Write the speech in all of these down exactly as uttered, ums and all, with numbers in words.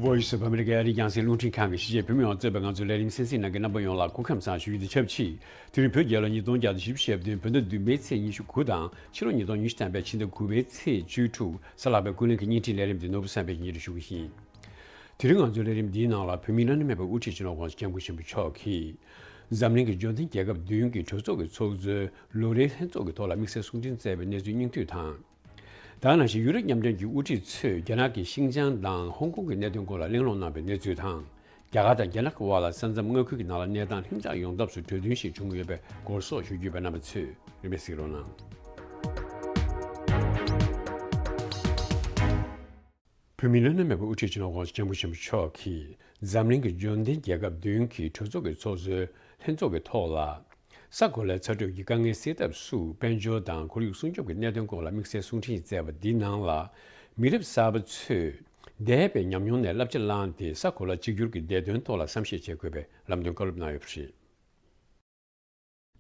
Voice of America ཨ་རིའི་རྒྱང་སྲིང་རླུང་འཕྲིན་ཁང་གི་གཞིས་བྱེས་བོད་མི་མང་གཙོས་པའི་ང་ཚོའི་ལས་རིམ་གསན་གཟིགས་གནང་མཁན་རྣམ་པ་ཡོངས་ལ་སྐུ་ཁམས་བཟང་ཞུ་རྒྱུ་དང་ཆབས་ཅིག་དེ་རིང་བོད་རྒྱལ་ལོ་ཉིས་སྟོང་བརྒྱ་དང་བཞི་བཅུ་ཞེ་བདུན། བོད་ཟླ་བདུན་པའི་ཚེས་ཉི་ཤུ་དགུ་དང་ཕྱི་ལོ་ཉིས་སྟོང་ཉི་ཤུ་ཐམ་པའི་ཕྱི་ཟླ་དགུ་པའི་ཚེས་བཅུ་དྲུག་གཟའ་ལྷག་པའི་ཀུན་གླེང་གི་བརྙན་འཕྲིན་ལས་རིམ་དེ་ནོར་བུ་བསམ་འཕེལ་གྱིས་སྙན་སྒྲོན་ཞུ་གི་ཡིན། དེ་རིང་ང་ཚོའི་ལས་རིམ་འདིའི་ནང་ལ་བོད་མིའི་སློབ་གཉེར་མེད་པའི་དབུ་ཁྲིད་སྤྱི་ནོར་༸གོང་ས་༸སྐྱབས་མགོན་ཆེན་པོ་མཆོག་གིས་འཛམ་གླིང་གི་འབྱོར་ལྡན་རྒྱལ་ཁབ་བདུན་གྱི་གྲོས་ཚོགས་ཀྱི་ཚོགས་གཙོའི་ལོ་རེའི་ལྷན་ཚོགས་ཀྱི་ཐོག་ལ་དམིགས་བསལ་གསུང་འཕྲིན་བསྩལ་བའི་གནས་ཚུལ་སྙིང་བསྡུས་དང་། ད་ག་ནང་བཞིན་ཡུ་རོབ་མཉམ་འབྲེལ་གྱི་དབུ་ཁྲིད་ཚོས་རྒྱ་ནག་གི་ཤིན་ཅང་དང་ཧོང་ཀོང་གི་གནད་དོན་སྐོར་ལ་གླེང་སློང་གནང་བའི་གནས་ཚུལ་དང་། རྒྱ་གར་དང་རྒྱ་ནག་གི་དབར་ལ་ས་མཚམས་མངའ་ཁུལ་གྱི་ནང་ལ་གནས་སྟངས་ལྷིང་འཇགས་ཡོང་ཐབས་སུ་གྲོས་མཐུན་ཞིག་བྱུང་ཡོད་པའི་སྐོར་སོགས་ཞུ་རྒྱུ་ཡོད་པས་རྣམ་པ་ཚོས་རིམ་པས་གཟིགས་རོགས་གནང་། བོད་མིའི་སློབ་གཉེར་མེད་པའི་དབུ་ཁྲིད་སྤྱི་ནོར་༸གོང་ས་༸སྐྱབས་མགོན་ཆེན་པོ་མཆོག་གིས་འཛམ་གླིང་གི་འབྱོར་ལྡན་རྒྱལ་ཁབ་བདུན་གྱི་གྲོས་ཚོགས་ཀྱི་ཚོགས་གཙོའི་ལྷན་ཚོགས་ཀྱི་ཐོག་ལ། ས་གོ་ལའི་ཚ་དྲོད་ཀྱི་དཀའ་ངལ་སེལ་ཐབས་སུ་དཔལ་འབྱོར་དང་ཁོར་ཡུག་སྲུང་སྐྱོབ་ཀྱི་གནད་དོན་སྐོར་ལ་དམིགས་བསལ་གསུང་འཕྲིན་ཞིག་བསྩལ་བ་འདིའི་ནང་ལ། མི་རབས་གསར་པ་ཚོས་འདས་པའི་ཉམས་མྱོང་ནས་བསླབ་བྱ་བླངས་ཏེ་ས་གོ་ལ་གཅིག་གྱུར་གྱི་བདེ་དོན་ཐོག་ལ་བསམ་ཤེས་བྱེད་དགོས་པའི་ལམ་སྟོན་བཀའ་སློབ་གནང་ཡོད་པ་རེད།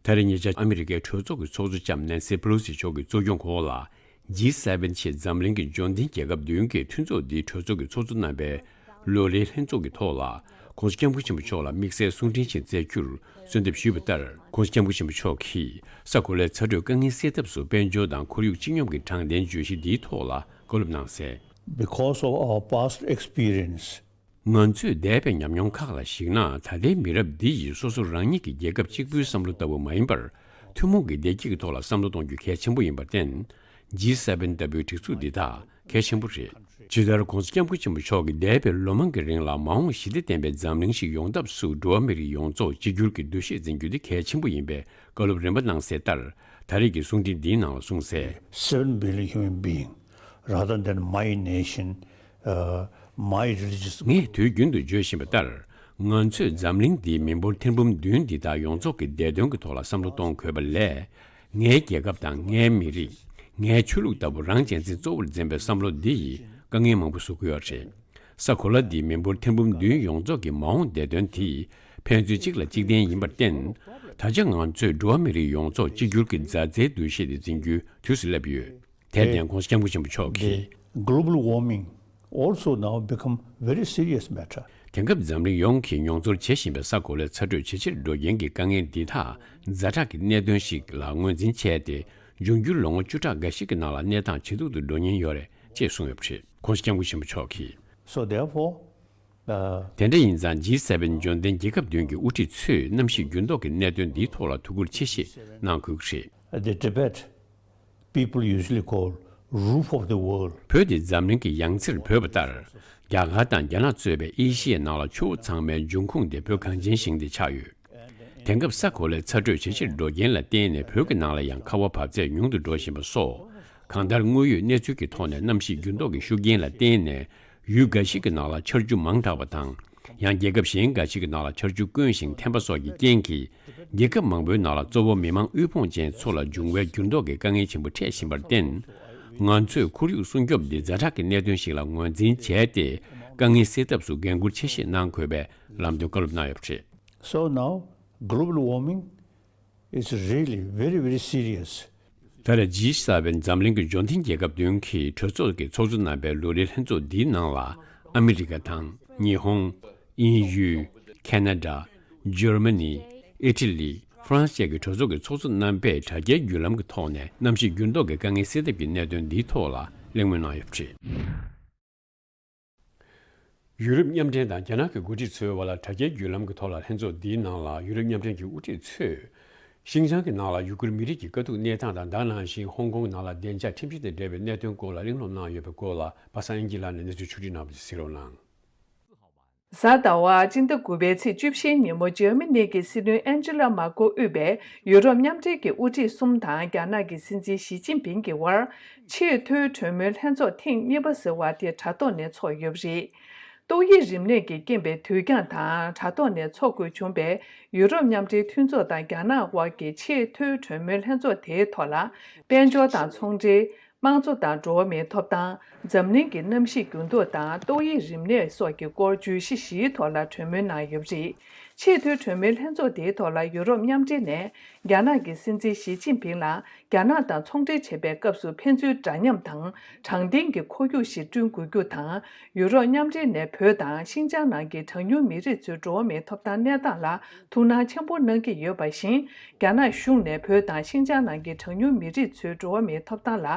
ད་རེས་ཉེ་ཆར་ཨ་མི་རི་ཀའི་གྲོས་ཚོགས་ཀྱི་ཚོགས་གཙོ་ལྕམ་ནན་སི་པེ་ལོ་སི་མཆོག་གི་གཙོ་སྐྱོང་འོག་ལ། ཇི་སེ་བེན་ཞེས་འཛམ་གླིང་གི་འབྱོར་ལྡན་རྒྱལ་ཁབ་བདུན་གྱི་མཐུན་ཚོགས་འདིའི་གྲོས་ཚོགས་ཀྱི་ཚོགས་གཙོ་རྣམ་པས་ལོ་རེའི་ལྷན་ཚོགས་ཀྱི་ཐོག་ལ་༸གོང་ས་༸སྐྱབས་མགོན་ཆེན་པོ་མཆོག་ལ་དམིགས་བསལ་གསུང་འཕྲིན་ཞིག་བསྩལ་རྒྱུར་གསོལ་འདེབས་ཞུས་པ་ལྟར། ༸གོང་ས་༸སྐྱབས་མགོན་ཆེན་པོ་མཆོག་གིས་ས་གོ་ལའི་ཚ་དྲོད་དཀའ་ངལ་སེལ་ཐབས་སུ་དཔལ་འབྱོར་དང་ཁོར་ཡུག་སྤྱི་སྙོམས་ཀྱི་དྲང་བདེན་བརྗོད་གཞི་འདིའི་ཐོག་ལ་བཀའ་སློབ་གནང་གསལ། Because of our past experience, ང་ཚོས་འདས་པའི་ཉམས་མྱོང་ཁག་ལ་གཞིགས་ན། ད་ལྟའི་མི་རབས་འདི་ཡིས་སོ་སོ་རང་ཉིད་ཀྱི་རྒྱལ་ཁབ་གཅིག་པུའི་བསམ་བློ་ལྟ་བུ་མ་ཡིན་པར། ཐུན་མོང་གི་བདེ་སྐྱིད་ཀྱི་ཐོག་ལ་བསམ་བློ་གཏོང་རྒྱུ་གལ་ཆེན་པོ་ཡིན་པར་བརྟེན། ཇི་སེ་བེན་ལྟ་བུའི་སྒྲིག་འཛུགས་འདི་དག་གལ་ཆེན་པོ་རེད། ཇི་ལྟར་༸གོང་ས་༸སྐྱབས་མགོན་ཆེན་པོ་མཆོག་གིས་འདས་པའི་ལོ་མང་གི་རིང་ལ་མ་འོངས་ཞི་བདེ་ལྡན་པའི་འཛམ་གླིང་ཞིག་ཡོང་ཐབས་སུ་འགྲོ་བ་མི་རིགས་ཡོངས་རྫོགས་གཅིག་གྱུར་གྱི་འདུ་ཤེས་འཛིན་རྒྱུ་དེ་གལ་ཆེན་པོ་ཡིན་པའི་བཀའ་སློབ་རིམ་པ་གནང་གསལ་ལྟར། ད་རེས་ཀྱི་གསུང་འཕྲིན་འདིའི་ནང་ལ་གསུངས་གསལ། Seven billion human being, rather than my nation, uh, my religious. ངས་དུས་རྒྱུན་དུ་བརྗོད་བཞིན་པ་ལྟར། ང་ཚོས་འཛམ་གླིང་འདིའི་མི་འབོར་ཐེར་འབུམ་བདུན་འདི་དག་ཡོངས་རྫོགས་ཀྱི་བདེ་དོན་གྱི་ཐོག་ལ་བསམ་བློ་གཏོང་དགོས་པ་ལས། ངའི་རྒྱལ་ཁབ་དང་ངའི་མི་རིགས། ངའི་ཆོས་ལུགས་ལྟ་བུ་རང་གཅེས་འཛིན་གཙོ་བོར་འཛིན་པའི་བསམ་བློ་འདི་ཡིས་དཀའ་ངལ་མང་པོ་བཟོ་གི་ཡོད་རེད། ས་གོ་ལ་འདིའི་མི་འབོར་ཐེར་འབུམ་བདུན་ཡོངས་རྫོགས་ཀྱི་མ་འོངས་བདེ་དོན་དེ་ཕན་ཚུན་གཅིག་ལ་གཅིག་བརྟེན་ཡིན་པར་བརྟེན། ད་ཆ་ང་ཚོས་འགྲོ་བ་མི་རིགས་ཡོངས་རྫོགས་གཅིག་གྱུར་གྱི་མཛའ་བརྩེའི་འདུ་ཤེས་དེ་འཛིན་རྒྱུའི་དུས་སུ་སླེབས་ཡོད། དེར་བརྟེན་༸གོང་ས་༸སྐྱབས་མགོན་ཆེན་པོ་མཆོག་གིས། The global warming also now become very serious matter. དེང་སྐབས་འཛམ་གླིང་ཡོངས་ཀྱིས་མྱོང་ཚོར་བྱེད་བཞིན་པའི་ས་གོ་ལའི་ཚ་དྲོད་ཇེ་ཆེར་འགྲོ་རྐྱེན་གྱི་དཀའ་ངལ་འདི་དག་ཛ་དྲག་གི་གནད་དོན་ཞིག་ལ་ངོས་འཛིན་བྱས་ཏེ། འབྱུང་འགྱུར་ལོ་ངོ་བཅུ་ཕྲག་འགའ་ཞིག་གི་ནང་ལ་གནས་སྟངས་ཇེ་སྡུག་ཏུ་འགྲོ་ཉེན་ཡོད་རེད་ཅེས་གསུངས་ཡོད་པ་རེད། ༸གོང་ས་༸སྐྱབས་མགོན་ཆེན་པོ་མཆོག་གིས། So therefore, uh, དེ་འདྲ་ཡིན་ཙང་ཇི་སེ་བེན་འབྱོར་ལྡན་རྒྱལ་ཁབ་བདུན་གྱི་དབུ་ཁྲིད་ཚོས་གནམ་གཤིས་འགྱུར་ལྡོག་གི་གནད་དོན་འདིའི་ཐོག་ལ་ཐུགས་ཁུར་ཆེ་བཞེས་གནང་དགོས་ཀྱི་རེད། The Tibet people usually call roof of the world. བོད་དེ་འཛམ་གླིང་གི་ཡང་རྩེར་འབོད་པ་ལྟར། རྒྱ་གར་དང་རྒྱ་ནག་གཙོས་པའི་ཨེ་ཤི་ཡའི་ནང་ལ་ཆུ་བོ་ཚང་མའི་འབྱུང་ཁུངས་དེ་བོད་གངས་ཅན་ཞིང་དེ་ཆགས་ཡོད། དེང་སྐབས་ས་གོ་ལའི་ཚ་དྲོད་ཇེ་ཆེར་འགྲོ་རྐྱེན་ལ་བརྟེན་ནས་བོད་ཀྱི་ནང་ལ་ཡང་ཁ་བ་བབས་ཚད་ཉུང་དུ་འགྲོ་བཞིན་པ་སོགས། གང་ལྟར་དངོས་ཡོད་གནས་ཚུལ་གྱི་ཐོག་ནས་གནམ་གཤིས་འགྱུར་ལྡོག་གི་ཤུགས་རྐྱེན་ལ་བརྟེན་ནས། ཡུལ་འགའ་ཞིག་གི་ནང་ལ་ཆར་ཆུ་མང་དྲགས་པ་དང་། ཡང་རྒྱལ་ཁབ་གཞན་འགའ་ཞིག་གི་ནང་ལ་ཆར་ཆུ་དཀོན་ཞིང་ཐན་པ་སོགས་ཀྱི་རྐྱེན་གྱིས། རྒྱལ་ཁབ་མང་པོའི་ནང་ལ་གཙོ་བོ་མི་མང་དབུལ་ཕོངས་ཅན་ཚོ་ལ་འབྱུང་བའི་འགྱུར་ལྡོག་གི་དཀའ་ངལ་ཆེན་པོ་འཕྲད་བཞིན་པར་བརྟེན། ང་ཚོས་ཁོར་ཡུག་སྲུང་སྐྱོབ་འདི་ཛ་དྲག་གི་གནད་དོན་ཞིག་ལ་ངོས་འཛིན་བྱས་ཏེ། དཀའ་ངལ་སེལ་ཐབས་སུ་འགན་འཁུར་ཆེ་བཞེས་གནང་དགོས་པའི་ལམ་སྟོན་བཀའ་སློབ་གནང་ཡོད་པ་རེད། So now, global warming is really very, very serious. ད་རེས་ཇི་སེ་བེན་འཛམ་གླིང་གི་འབྱོར་ལྡན་རྒྱལ་ཁབ་བདུན་གྱི་གྲོས་ཚོགས་ཀྱི་ཚོགས་གཙོ་རྣམ་པའི་ལོ་རེའི་ལྷན་ཚོགས་འདིའི་ནང་ལ། ཨ་མི་རི་ཀ་དང་། ཉི་ཧོང་། དབྱིན་ཡུལ། ཁེ་ན་ཌ། འཇར་མ་ནི། ཨི་ཊ་ལི། ཧྥ་རན་སི་བཅས་ཀྱི་གྲོས་ཚོགས་ཀྱི་ཚོགས་གཙོ་རྣམ་པས་དྲ་རྒྱའི་བརྒྱུད་ལམ་གྱི་ཐོག་ནས་གནམ་གཤིས་འགྱུར་ལྡོག་གི་དཀའ་ངལ་སེལ་ཐབས་ཀྱི་གནད་དོན་འདིའི་ཐོག་ལ་གླེང་མོལ་གནང་ཡོད་པ་རེད། ཡུ་རོབ་མཉམ་འབྲེལ་དང་རྒྱ་ནག་གི་འགོ་ཁྲིད་ཚོའི་དབར་ལ་དྲ་རྒྱའི་བརྒྱུད་ལམ་གྱི་ཐོག་ལ་ལྷན་ཚོགས་འདིའི་ནང་ལ་ཡུ་རོབ་མཉམ་འབྲེལ་གྱི་དབུ་ཁྲིད་ཚོས། ཤིན་ཅང་གི་ནང་ལ་ཡུ་གུར་མི་རིགས་ཀྱི་དཀའ་སྡུག་གནས་སྟངས་དང་། ད་ག་ནང་བཞིན་ཧོང་ཀོང་གི་ནང་ལ་བདེ་འཇགས་ཁྲིམས་གཞི་དང་འབྲེལ་བའི་གནད་དོན་སྐོར་ལ་གླེང་སློང་གནང་ཡོད་པའི་སྐོར་ལ་པ་སངས་དབྱངས་སྐྱིད་ལགས་ནས་གནས་ཚུལ་ཕྱོགས་སྒྲིག་གནང་བ་དེ་གཟིགས་རོགས་གནང་། གཟའ་ཟླ་བ། སྤྱི་ཟླ་དགུ་པའི་ཚེས་བཅུ་བཞིའི་ཉིན་མོ། འཇར་མ་ནི་གི་སྲིད་བློན་ཨན་ཇི་ལ་མར་ཀེལ་དབུས་པའི་ཡུ་རོབ་མཉམ་འབྲེལ་གྱི་དབུ་ཁྲིད་གསུམ་དང་རྒྱ་ནག་གི་སྲིད་འཛིན་ཞི་ཅིན་ཕིང་གི་དབར་ཆེས་མཐོའི་གྲོས་མོལ་ལྷན་ཚོགས་ཐེངས་གཉིས་པ་ཟེར་བ་དེ་དྲ་ཐོག་ནས་ཚོགས་ཡོད་པ་རེད། ཏོག་དབྱིབས་རིམས་ནད་ཀྱི་རྐྱེན་པས་དུས་འགྱངས་དང་དྲ་ཐོག་ནས་ཚོགས་དགོས་བྱུང་བའི་ཡུ་རོབ་མཉམ་འབྲེལ་མཐུན་ཚོགས་དང་རྒྱ་ནག་དབར་གྱི་ཆེས་མཐོའི་གྲོས་མོལ་ལྷན་ཚོགས་དེའི་ཐོག་ལ། དཔལ་འབྱོར་དང་ཚོང་འབྲེལ། དམངས་གཙོ་དང་འགྲོ་བ་མིའི་ཐོབ་ཐང་། འཛམ་གླིང་གི་གནམ་གཤིས་འགྱུར་ལྡོག་དང་ཏོག་དབྱིབས་རིམས་ནད་སོགས་ཀྱི་སྐོར་བརྗོད་གཞི་བཞིའི་ཐོག་ལ་གྲོས་མོལ་གནང་ཡོད་པ་རེད། ཆེས་མཐོའི་གྲོས་མོལ་ལྷན་ཚོགས་དེའི་ཐོག་ལ་ཡུ་རོབ་མཉམ་འབྲེལ་ནས་རྒྱ་ནག་གི་སྲིད་འཛིན་ཞི་ཅིན་ཕིང་ལ་རྒྱ་ནག་དང་ཚོང་འབྲེལ་བྱེད་པའི་སྐབས་སུ་ཕན་ཚུན་འདྲ་མཉམ་དང་དྲང་བདེན་གྱི་ཁོར་ཡུག་ཞིག་བསྐྲུན་དགོས་རྒྱུ་དང་། ཡུ་རོབ་མཉམ་འབྲེལ་ནས་བོད་དང་ཤིན་ཅང་ནང་གི་གྲངས་ཉུང་མི་རིགས་ཚོའི་འགྲོ་བ་མིའི་ཐོབ་ཐང་གནས་སྟངས་ལ་ཐུགས་སྣང་ཆེན་པོ་གནང་གི་ཡོད་པ་བཞིན། རྒྱ་ནག་གཞུང་ནས་བོད་དང་ཤིན་ཅང་ནང་གི་གྲངས་ཉུང་མི་རིགས་ཚོའི་འགྲོ་བ་མིའི་ཐོབ་ཐང་ལ་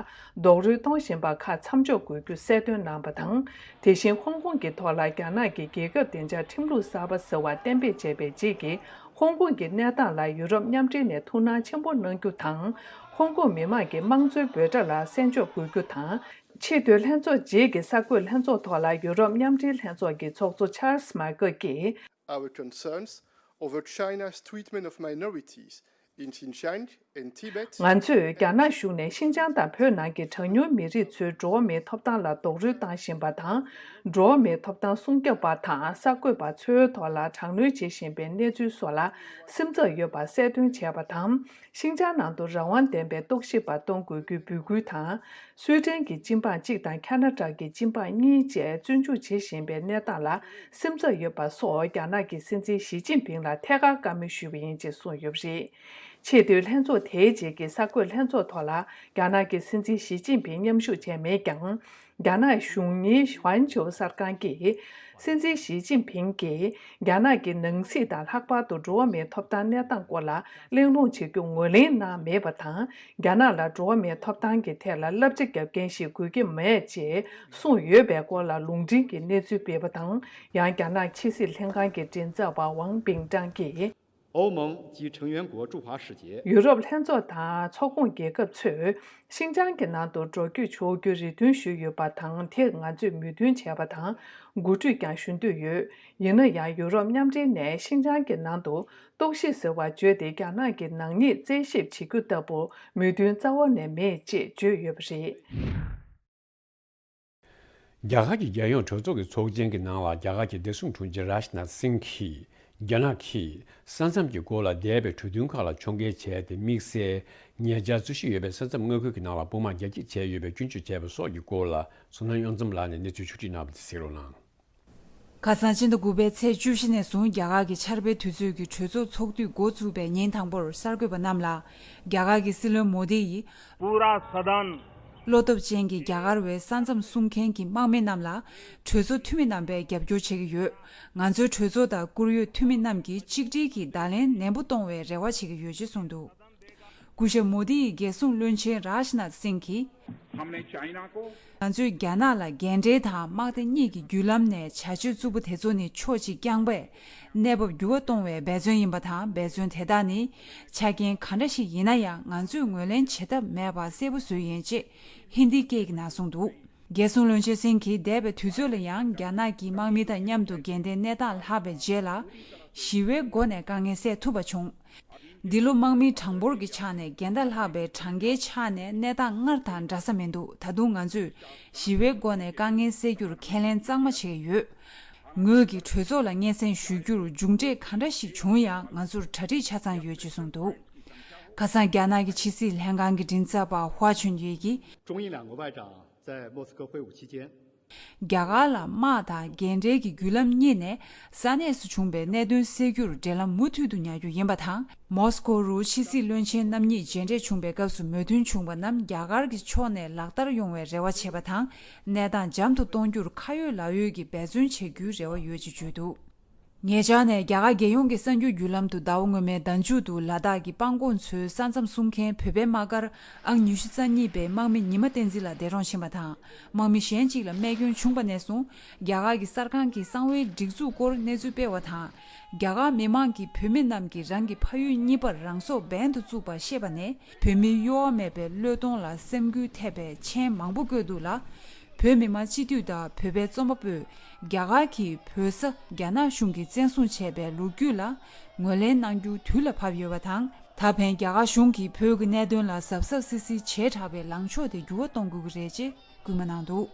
རྡོག་རོལ་གཏོང་བཞིན་པ་ཁག་མཚམས་འཇོག་དགོས་རྒྱུ་གསལ་སྟོན་གནང་བ་དང་། དེ་བཞིན་ཧོང་ཀོང་གི་ཐོག་ལ་རྒྱ་ནག་གི་རྒྱལ་ཁབ་བདེ་འཇགས་ཁྲིམས་ལུགས་གསར་པ་ཟེར་བ་གཏན་འབེབས་བྱས་པའི་རྗེས་ཀྱི་ཧོང་ཀོང་གི་གནས་སྟངས་ལ་ཡུ་རོབ་མཉམ་འབྲེལ་ནས་ཐུགས་སྣང་ཆེན་པོ་གནང་རྒྱུ་དང་། ཧོང་ཀོང་མི་མང་གི་དམངས་གཙོའི་འབོད་སྒྲ་ལ་གསན་འཇོག་དགོས་རྒྱུ་དང་། ཆེས་མཐོའི་ལྷན་ཚོགས་རྗེས་ཀྱི་གསར་འགོད་ལྷན་ཚོགས་ཐོག་ལ་ཡུ་རོབ་མཉམ་འབྲེལ་ལྷན་ཚོགས་ཀྱི་ཚོགས་གཙོ་ཆཱལ་སི་མཱི་ཀལ་གྱིས། Our concerns over China's treatment of minorities in Xinjiang and Tibet ང་ཚོས་རྒྱ་ནག་གཞུང་ནས་ཤིན་ཅང་དང་བོད་ནང་གི་གྲངས་ཉུང་མི་རིགས་ཚོའི་འགྲོ་བ་མིའི་ཐོབ་ཐང་ལ་རྡོག་རོལ་བཏང་བཞིན་པ་དང་། འགྲོ་བ་མིའི་ཐོབ་ཐང་སྲུང་སྐྱོབ་པ་དང་གསར་འགོད་པ་ཚོའི་ཐོག་ལ་དྲག་གནོན་བྱེད་བཞིན་པའི་གནས་ཚུལ་སོགས་ལ་སེམས་འཚབ་ཡོད་པ་གསལ་སྟོན་བྱས་པ་དང་། ཤིན་ཅང་ནང་དུ་རང་དབང་ལྡན་པའི་རྟོག་ཞིབ་པ་གཏོང་དགོས་རྒྱུའི་འབོད་སྐུལ་དང་། སུའེ་ཏེན་གྱི་སྤྱི་འབངས་གཅིག་དང་ཁ་ན་ཌ་གི་སྤྱི་འབངས་གཉིས་བཅས་བཙོན་འཇུག་བྱེད་བཞིན་པའི་གནས་སྟངས་ལ་སེམས་འཚབ་ཡོད་པ་སོགས་རྒྱ་ནག་གི་སྲིད་འཛིན་ཞི་ཅིན་ཕིང་ལ་ཐད་ཀར་བཀའ་མོལ་ཞུས་པ་ཡིན་ཅེས་གསུངས་ཡོད་པ་རེད། ཆེས་མཐོའི་ལྷན་ཚོགས་དེའི་རྗེས་ཀྱི་གསར་འགོད་ལྷན་ཚོགས་ཐོག་ལ་རྒྱ་ནག་གི་སྲིད་འཛིན་ཞི་ཅིན་ཕིང་མཉམ་ཞུགས་བྱས་མེད་ཀྱང་། རྒྱ་ནག་གཞུང་གཉེར་ཧུན་ཆོས་གསར་ཁང་གིས། སྲིད་འཛིན་ཞི་ཅིན་ཕིང་གིས་རྒྱ་ནག་གི་ནང་སྲིད་དང་ལྷག་པར་དུ་འགྲོ་བ་མིའི་ཐོབ་ཐང་གནས་སྟངས་སྐོར་ལ་གླེང་སློང་བྱེད་རྒྱུ་ངོས་ལེན་གནང་མེད་པ་དང་། རྒྱ་ནག་ལ་འགྲོ་བ་མིའི་ཐོབ་ཐང་གི་ཐད་ལ་བསླབ་བྱ་རྒྱབ་མཁན་ཞིག་དགོས་ཀྱི་མེད་ཅེས་གསུངས་ཡོད་པའི་སྐོར་ལ་ལུང་འདྲེན་གྱི་གནས་ཚུལ་སྤེལ་བ་དང་། ཡང་རྒྱ་ནག་ཕྱི་སྲིད་ལྷན་ཁང་གི་མགྲིན་ཚབ་པ་ཝང་པིང་ཀྲང་གིས། 欧盟及成员国驻华使节 ཡུ་རོབ་ལྷན་ཚོགས་དང་ཚོགས་ཁོངས་རྒྱལ་ཁབ་ཚོས་ཤིན་ཅང་གི་ནང་དུ་འགྲོ་སྐྱོད་ཆོག་རྒྱུའི་རེ་འདུན་ཞུས་ཡོད་པ་དང་། དེར་ང་ཚོས་མོས་མཐུན་བྱས་པ་དང་གོ་སྒྲིག་ཀྱང་ཞུ་འདོད་ཡོད། ཡིན་ན་ཡང་ཡུ་རོབ་མཉམ་འབྲེལ་ནས་ཤིན་ཅང་གི་ནང་དུ་རྟོག་ཞིབ་ཟེར་བ་བརྗོད་དེ་རྒྱ་ནག་གི་ནག་ཉེས་རྩད་ཞིབ་བྱེད་རྒྱུ་ལྟ་བུ་མོས་མཐུན་རྩ་བ་ནས་མེད་ཅེས་བརྗོད་ཡོད་པ་རེད། རྒྱ་གར་གྱི་རྒྱལ་ཡོངས་གྲོས་ཚོགས་ཀྱི་ཚོགས་ཆེན་གྱི་ནང་ལ་རྒྱ་གར་གྱི་བདེ་སྲུང་དྲུང་ཆེ་རཱཇ་ནཱཐ་སིང་གིས་རྒྱ་ནག་གིས་ས་མཚམས་ཀྱི་སྐོར་ལ་འདས་པའི་གྲོས་མཐུན་ཁག་ལ་ཕྱོགས་འགལ་བྱས་ཏེ་དམིགས་བསལ་ཉེ་ཆར་རྩོད་གཞི་ཡོད་པའི་ས་མཚམས་མངའ་ཁུལ་གྱི་ནང་ལ་དཔུང་དམག་རྒྱ་སྐྱེད་བྱས་ཡོད་པའི་སྐྱོན་བརྗོད་བྱས་པ་སོགས་ཀྱི་སྐོར་ལ་བསོད་ནམས་གཡུང་ཚམ་ལགས་ནས་གནས་ཚུལ་ཕྱོགས་སྒྲིག་གནང་བ་དེ་གཟིགས་རོགས་གནང་། ཁ་སང་ཕྱི་ཟླ་དགུ་པའི་ཚེས་བཅུ་བཞི་ནས་བཟུང་རྒྱ་གར་གྱི་ཆར་པའི་དུས་ཚོད་ཀྱི་གྲོས་ཚོགས་ཚོགས་དུས་འགོ་བཙུགས་པའི་ཉིན་དང་པོར་གསར་འགོད་པ་རྣམས་ལ་རྒྱ་གར་གྱི་སྲིད་བློན་མོ་དི་ཡིས། पूरा सदन བློ་སྟོབས་ཅན་གྱི་རྒྱ་གར་བའི་ས་མཚམས་སྲུང་མཁན་གྱི་དམག་མི་རྣམས་ལ་གྲོས་ཚོགས་འཐུས་མི་རྣམ་པས་རྒྱབ་སྐྱོར་བྱེད་ཀྱི་ཡོད། ང་ཚོའི་གྲོས་ཚོགས་དང་བཀུར་འོས་འཐུས་མི་རྣམས་ཀྱིས་གཅིག་སྒྲིལ་གྱིས་བརྡ་ལན་ནན་པོ་གཏོང་བའི་རེ་བ་བྱེད་ཀྱི་ཡོད་ཅེས་གསུངས་འདུག་སྐུ་ཞབས་མོ་དི་ཡི་རྒྱལ་སྲུང་བློན་ཆེན་རཱཇ་ནཱཐ་སིང་གིས། हमने चाइना को ང་ཚོས་རྒྱ་ནག་ལ་འགན་འཁྲི་དང་དམག་སྡེ་གཉིས་ཀྱི་བརྒྱུད་ལམ་ནས་བྱ་སྤྱོད་རྩུབ་པོ་དེ་ཚོ་ནི་ཕྱོགས་གཅིག་བསྐྱངས་པས། གནས་བབ་འགྱུར་བ་གཏོང་བའི་འབད་བརྩོན་ཡིན་པ་དང་། འབད་བརྩོན་དེ་དག་ནི་ཆ་རྐྱེན་ག་འདྲ་ཞིག་ཡིན་ན་ཡང་ང་ཚོས་ངོས་ལེན་བྱེད་ཐབས་མེད་པ་གསལ་པོ་བཟོས་ཡིན་ཅེས་ཧིན་དི་སྐད་ཀྱི་ནང་གསུངས་འདུག་རྒྱལ་སྲུང་བློན་ཆེན་སིང་གིས་འདས་པའི་དུས་ཚོད་ལ་ཡང་རྒྱ་ནག་གི་དམག་མི་དང་མཉམ་དུ་འགལ་ཟླའི་གནས་སྟངས་ལྷག་པའི་རྗེས་ལ། ཞི་བའི་སྒོ་ནས་དཀའ་ངལ་སེལ་ཐུབ་པ་བྱུང་། འདི་ལོ་དམག་མིའི་གྲངས་འབོར་གྱི་ཆ་ནས་འགལ་ཟླ་ལྷག་པའི་གྲངས་ཀའི་ཆ་ནས་གནས་སྟངས་སྔར་དང་འདྲ་ས་མི་འདུག་ད་དུང་ང་ཚོས་ཞི་བའི་སྒོ་ནས་དཀའ་ངལ་སེལ་རྒྱུར་ཁས་ལེན་གཙང་མ་བྱེད་ཀྱི་ཡོད། ངོས་ཀྱིས་གྲོས་ཚོགས་ལ་སྙན་སེང་ཞུ་རྒྱུར་མཇུག་འབྲས་ག་འདྲ་ཞིག་བྱུང་ཡང་ང་ཚོར་གྲ་སྒྲིག་ཆ་ཚང་ཡོད་ཅེས་གསུངས་འདུག་ཁ་སང་རྒྱ་ནག་གི་ཕྱི་སྲིད་ལྷན་ཁང་གི་མགྲིན་ཚབ་པ་ཧྭ་ཆོན་ཡེ་གིས། 中印两国外长在莫斯科会晤期间， རྒྱ་གར་ལ་དམག་དང་རྒན་གྲས་ཀྱི་བརྒྱུད་ལམ་གཉིས་ནས་ས་གནས་སུ་བྱུང་པའི་གནད་དོན་སེལ་རྒྱུར་འབྲེལ་ལམ་མུ་མཐུད་དུ་ཉར་རྒྱུ་ཡིན་པ་དང་། མོ་སི་ཀོ་རུ་ཕྱི་སྲིད་བློན་ཆེན་རྣམ་གཉིས་མཇལ་འཕྲད་བྱུང་པའི་སྐབས་སུ་མོས་མཐུན་བྱུང་བ་རྣམས་རྒྱ་གར་གྱི་ཕྱོགས་ནས་ལག་བསྟར་ཡོང་བའི་རེ་བ་བྱེད་པ་དང་། གནས་སྟངས་འཇམ་དུ་གཏོང་རྒྱུར་ཁ་ཡོད་ལག་ཡོད་ཀྱི་འབད་བརྩོན་བྱེད་རྒྱུའི་རེ་བ་ཡོད་ཅེས་བརྗོད་འདུག་ཉེ་ཆར་ནས་རྒྱ་གར་རྒྱལ་ཡོངས་ཀྱི་གསར་འགྱུར་བརྒྱུད་ལམ་དུ་ཟླ་བ་སྔོན་མའི་ཟླ་མཇུག་ཏུ་ལ་དྭགས་ཀྱི་སྤང་གོང་མཚོའི་ས་མཚམས་སྲུང་མཁན་བོད་པའི་དམག་སྒར་ཨང་ཉི་ཤུ་རྩ་གཉིས་པའི་དམག་མི་ཉི་མ་བསྟན་འཛིན་ལགས་འདས་གྲོངས་ཕྱིན་པ་དང་། དམག་མི་གཞན་གཅིག་ལ་རྨས་སྐྱོན་བྱུང་བ་ནས་བཟུང་རྒྱ་གར་གྱི་གསར་ཁང་གིས་གསང་བའི་སྒྲིག་འཛུགས་སྐོར་གནས་ཚུལ་སྤེལ་བ་དང་། རྒྱ་གར་མི་མང་གིས་བོད་མི་རྣམས་ཀྱིས་རང་གི་ཕ་ཡུལ་གཉིས་པར་རང་སྲོག་འབེན་དུ་བཙུགས་པ་ཤེས་པ་ནས། བོད་མིའི་གཡོ་བ་མེད་པའི་བློས་གཏོང་ལ་སེམས་འགུལ་ཐེབས་པའི་མཆན་མང་པོ་བཀོད་འདུག་ལ། བོད་མི་མང་སྤྱི་འཐུས་དང་བོད་པའི་རྩོམ་པ་པོས་རྒྱ་གར་གྱིས་བོད་ས་རྒྱ་ནག་གཞུང་གིས་བཙན་བཟུང་བྱས་པའི་ལོ་རྒྱུས་ལ་ངོས་ལེན་གནང་རྒྱུ་དུས་ལ་བབ་ཡོད་པ་དང་། ད་ཕན་རྒྱ་གར་གཞུང་གིས་བོད་ཀྱི་གནད་དོན་ལ་གཟབ་གཟབ་སིལ་སིལ་བྱས་དྲགས་པའི་ལངས་ཕྱོགས་དེ་འགྱུར་བ་གཏོང་དགོས་ཀྱི་རེད་ཅེས་སྐུལ་མ་གནང་འདུག་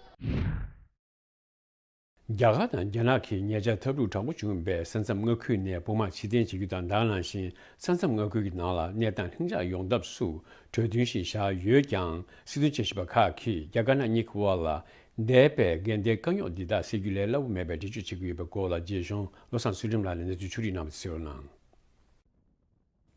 རྒྱ་གར་དང་རྒྱ་ནག་གིས་ཉེ་ཆར་འཐབ་འཁྲུག་དྲག་པོ་བྱུང་བའི་ས་མཚམས་མངའ་ཁུལ་ནས་དཔུང་དམག་ཕྱིར་འཐེན་བྱེད་རྒྱུ་དང་། ད་ག་ནང་བཞིན་ས་མཚམས་མངའ་ཁུལ་གྱི་ནང་ལ་གནས་སྟངས་ལྷིང་འཇགས་ཡོང་ཐབས་སུ་གྲོས་མཐུན་ཞིག་བཞག་ཡོད་ཀྱང་། སྲིད་དོན་དཔྱད་ཞིབ་པ་ཁག་གིས་རྒྱ་དཀར་ནག་གཉིས་ཀྱི་དབར་ལ་ འདས་པའི་འགལ་ཟླའི་དཀའ་རྙོག་འདི་དག་སེལ་རྒྱུ་ལས་སླ་པོ་མེད་པའི་འགྲེལ་བརྗོད་བྱེད་ཀྱི་ཡོད་པའི་སྐོར་ལ་རྒྱས་གཞུང་བློ་བཟང་ཚུལ་ཁྲིམས་ལགས་ནས་གནས་ཚུལ་ཕྱོགས་སྒྲིག་གནང་བ་གསན་རོགས་གནང་།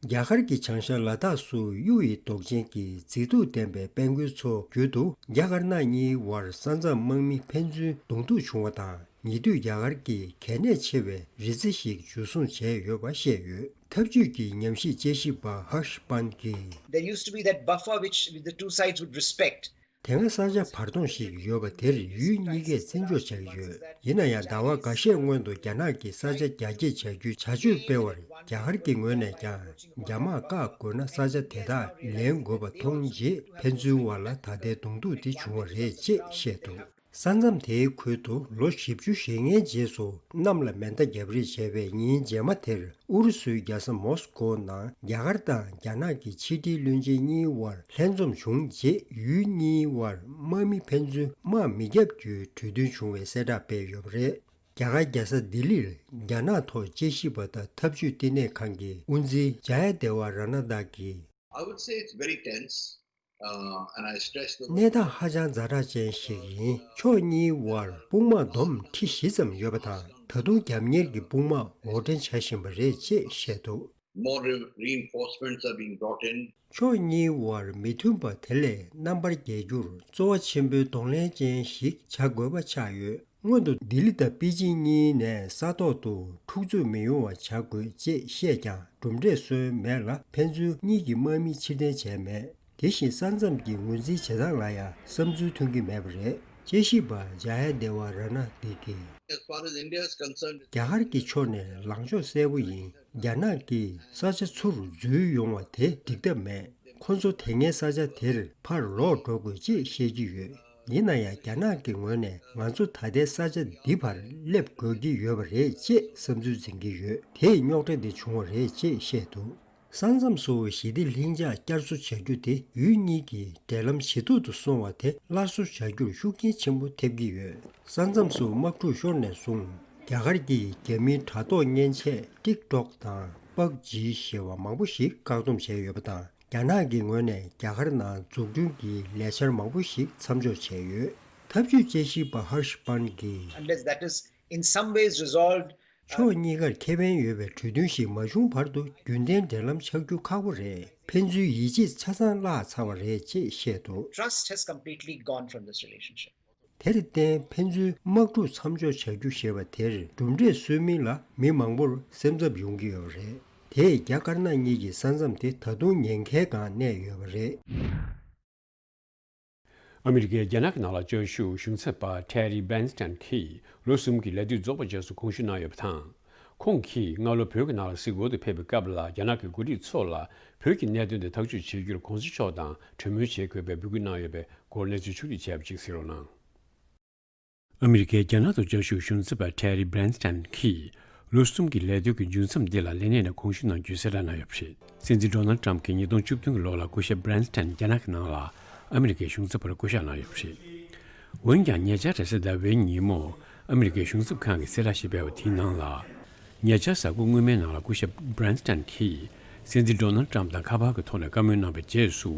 རྒྱ་གར་གྱི་བྱང་ཤར་ལ་དྭགས་སུ་གཡུ་ཡི་མདོག་ཅན་གྱི་མཛེས་སྡུག་ལྡན་པའི་དཔལ་མགོན་ཚོ་བརྒྱུད་དུ་རྒྱ་དཀར་ནག་གཉིས་དབར་ས་མཚམས་དམག་མི་ཕན་ཚུན་གདོང་ཐུག་བྱུང་བ་དང་། ཉེ་དུས་རྒྱ་གར་གྱི་གལ་གནད་ཆེ་བའི་རི་རྩེ་ཞིག་འཇུ་བཟུང་བྱས་ཡོད་པ་བཤད་ཡོད། འཐབ་ཇུས་ཀྱི་ཉམས་ཞིབ་དཔྱད་ཞིབ་པ་ཧར་ཤ་པན་གྱིས། There used to be that buffer which the two sides would respect. དེ་སྔ་ས་ཆ་བར་སྟོང་ཞིག་ཡོད་པ་དེར་ཡུལ་གཉིས་ཀས་བརྩི་འཇོག་བྱ་གི་ཡོད། ཡིན་ན་ཡང་ཟླ་བ་འགའ་ཤས་སྔོན་དུ་རྒྱ་ནག་གིས་ས་ཆ་རྒྱ་སྐྱེད་བྱ་རྒྱུའི་བྱ་སྤྱོད་སྤེལ་བར་རྒྱ་གར་གྱི་ངོས་ནས་ཀྱང་རྒྱ་དམག་བཀག་དགོས་ན་ས་ཆ་དེ་དག་ལེན་དགོས་པ་མཐོང་རྗེས་ཕན་ཚུན་དབར་ལ་ད་ལྟའི་གདོང་ཐུག་དེ་བྱུང་བ་རེད་ཅེས་བཤད་འདུག་ས་མཚམས་དེའི་ཁུལ་དུ་ལོ་བཞི་བཅུ་ཞེ་ལྔའི་རྗེས་སུ་གནམ་ལ་མེ་མདའ་རྒྱབ་རེས་བྱས་པའི་ཉིན་རྗེས་མ་དེར་ཨུ་རུ་སུའི་རྒྱལ་ས་མོ་སི་ཀོ་ནང་རྒྱ་གར་དང་རྒྱ་ནག་གི་ཕྱི་དྲིལ་བློན་ཆེན་གཉིས་དབར་ལྷན་འཛོམས་བྱུང་རྗེས་ཡུལ་གཉིས་དབར་དམག་མི་ཕན་ཚུན་དམག་མི་རྒྱབ་རྒྱུའི་གྲོས་མཐུན་བྱུང་བའི་གསལ་བསྒྲགས་སྤེལ་ཡོད་པ་རེད། རྒྱ་གར་རྒྱལ་ས་ལྡི་ལིར་རྒྱ་ནག་ཐོག་དཔྱད་ཞིབ་པ་དང་འཐབ་ཇུས་བསྟི་གནས་ཁང་གི་དབུ་འཛིན་ཇ་ཡ་དེ་ཝ་ར་ན་དཱ་གིས། I would say it's very tense. Uh, and I stress the གནས་སྟངས་ཧ་ཅང་ཛ་དྲག་ཅན་ཞིག་ཡིན། ཕྱོགས་གཉིས་དབར་དཔུང་དམག་བསྡོམས་ཁྲི་བཞི་ཙམ་ཡོད་པ་དང་། ད་དུང་རྒྱབ་གཉེར་གྱི་དཔུང་དམག་འོར་འདྲེན་བྱ་བཞིན་པ་རེད་ཅེས་བཤད་འདུག More re- reinforcements are being brought in. ཕྱོགས་གཉིས་དབར་མི་མཐུན་པ་དེ་ལས་རྣམ་པར་རྒྱལ་རྒྱུར་རྩོལ་བ་ཆེན་པོའི་གདོང་ལེན་ཅན་ཞིག་བྱ་དགོས་པ་ཆགས་ཡོད། སྔོན་དུ་ལྡི་ལི་དང་པེ་ཅིང་གཉིས་ནས་ས་ཐོག་ཏུ་འཁྲུག་རྩོད་མི་ཡོང་བ་བྱ་དགོས་ཅེས་བཤད་ཀྱང་གྲུབ་འབྲས་སོན་མེད་ལ། ཕན་ཚུན་གཉིས་ཀྱི་དམག་མི་ཕྱིར་འཐེན་བྱས་མེད། དེ་བཞིན་ས་མཚམས་ཀྱི་ངོས་འཛིན་བྱེད་སྟངས་ལ་ཡང་བསམ་ཚུལ་མཐུན་གྱི་མེད་པ་རེད། དཔྱད་ཞིབ་པ་ཇ་ཡ་དེ་ཝ་ར་ན་དི་གིས། As far as India is concerned, རྒྱ་གར་གྱི་ཕྱོགས་ནས་ལངས་ཕྱོགས་གསལ་པོ་ཡིན། རྒྱ་ནག་གིས་ས་ཆ་ཚུར་འཛུལ་ཡོང་བ་དེ་འགྲིག་ཐབས་མེད། ཁོ་ཚོ་དེ་སྔའི་ས་ཆ་དེར་ཕར་ལོག་འགྲོ་དགོས་ཅེས་བཤད་ཀྱི་ཡོད། ཡིན་ན་ཡང་རྒྱ་ནག་གི་ངོས་ནས་ང་ཚོ་ད་ལྟའི་ས་ཆ་འདི་བར་སླེབས་དགོས་ཀྱི་ཡོད་པ་རེད་ཅེས་བསམ་ཚུལ་འཛིན་གྱི་ཡོད། དེས་རྙོག་དྲ་འདི་བྱུང་བ་རེད་ཅེས་བཤད་འདུག་ས་མཚམས་སུ་ཞི་བདེ་ལྷིང་འཇགས་བསྐྱར་གསོ་བྱ་རྒྱུ་དེ་ཡུལ་གཉིས་ཀྱི་འབྲེལ་ལམ་ཇེ་སྡུག་ཏུ་སོང་བ་དེ་སླར་གསོ་བྱ་རྒྱུར་ཤུགས་རྐྱེན་ཆེན་པོ་ཐེབས་ཀྱི་ཡོད། ས་མཚམས་སུ་དམག་འཁྲུག་ཤོར་ནས་བཟུང་རྒྱ་གར་གྱིས་རྒྱ་མིའི་དྲ་ཐོག་མཉེན་ཆས་ཊིག་ཊོག་དང་པབ་ཇི་ཞེས་པ་མང་པོ་ཞིག་བཀག་སྡོམ་བྱས་ཡོད་པ་དང་། རྒྱ་ནག་གི་ངོས་ནས་རྒྱ་གར་ནང་འཛུགས་སྐྲུན་གྱི་ལས་འཆར་མང་པོ་ཞིག་མཚམས་འཇོག་བྱས་ཡོད། འཐབ་ཇུས་དཔྱད་ཞིབ་པ་ཧར་ཤ་པན་གྱིས། Unless that is in some ways resolved, ཕྱོགས་གཉིས་ཀར་ཁེ་ཕན་ཡོད་པའི་གྲོས་མཐུན་ཞིག་མ་བྱུང་བར་དུ་རྒྱུན་ལྡན་འབྲེལ་ལམ་ཆགས་རྒྱུ་ཁག་པོ་རེད། ཕན་ཚུན་ཡིད་ཆེས་ཆ་ཚང་བརླག་ཚར་བ་རེད་ཅེས་བཤད་འདུག Trust has completely gone from this relationship. དེར་བརྟེན་ཕན་ཚུན་དམག་འཁྲུག་མཚམས་འཇོག་བྱ་རྒྱུ་ཞེས་པ་དེར་གྲུབ་འབྲས་སོན་མིན་ལ་མི་མང་པོར་སེམས་འཚབ་ཡོང་གི་ཡོད་པ་རེད། དེས་རྒྱ་དཀར་ནག་གཉིས་ཀྱི་ས་མཚམས་དེ་ད་དུང་ཉེན་ཁའི་སྒང་གནས་ཡོད་པ་རེད། ཨ་མི་རི་ཀས་རྒྱ་ནག་གི་ནང་ལ་བཅའ་བཞུགས་གཞུང་ཚབ་པ་ཊེ་རི་བྷེན་སི་ཊན་གྱིས་ལོ་གསུམ་གྱི་ལས་དུས་རྫོགས་པ་རྗེས་སུ་དགོངས་ཞུ་གནང་ཡོད་པ་དང་། ཁོང་གིས་སྔ་ལོ་བོད་ཀྱི་ནང་ལ་གཟིགས་སྐོར་དུ་ཕེབས་པའི་སྐབས་ལ་རྒྱ་ནག་གི་འགོ་ཁྲིད་ཚོ་ལ་བོད་ཀྱི་གནད་དོན་དེ་ཐག་གཅོད་བྱེད་རྒྱུར་གོང་ས་མཆོག་དང་གྲོས་མོལ་བྱེད་དགོས་པའི་འབོད་སྐུལ་གནང་ཡོད་པའི་སྐོར་གནས་ཚུལ་ཕྱོགས་སྒྲིག་བྱས་པ་ཅིག་གཟིགས་རོགས་གནང་། ཨ་མི་རི་ཀའི་རྒྱ་ནག་ཏུ་བཅའ་བཞུགས་གཞུང་ཚབ་པ་ཊེ་རི་བྷེན་སི་ཊན་གྱིས་ལོ་གསུམ་གྱི་ལས་དུས་ཀྱི་མཇུག་མཚམས་འདི་ལ་ལས་གནས་ནས་དགོངས་ཞུ་གནང་རྒྱུའི་གསལ་བསྒྲགས་གནང་ཡོད་པ་རེད། སྲིད་འཛིན་ཌོ་ནལ་ཊམ་གྱིས་ཉིས་སྟོང་བཅུ་བདུན་གྱི་ལོ་ལ་སྐུ་ཞབས་བྷེན་སི་ཊན་རྒྱ་ནག་གི་ནང་ལ་ཨ་མི་རི་ཀའི་གཞུང་ཚབ་པར་བསྐོ་གཞག་གནང་ཡོད་པ་རེད། འོན་ཀྱང་ཉེ་ཆར་རེས་གཟའ་ཟླ་བའི་ཉིན་མོ་ཨ་མི་རི་ཀའི་གཞུང་ཚབ་ཁང་གིས་གསལ་བསྒྲགས་ཤིག་སྤེལ་བ་དེའི་ནང་ལ། ཉེ་ཆར་གཟའ་འཁོར་སྔོན་མའི་ནང་ལ་སྐུ་ཞབས་བྷེན་སི་ཊན་གྱིས་སྲིད་འཛིན་ཌོ་ནལ་ཊམ་དང་ཁ་པར་གྱི་ཐོག་ནས་བཀའ་མོལ་གནང་བའི་རྗེས་སུ།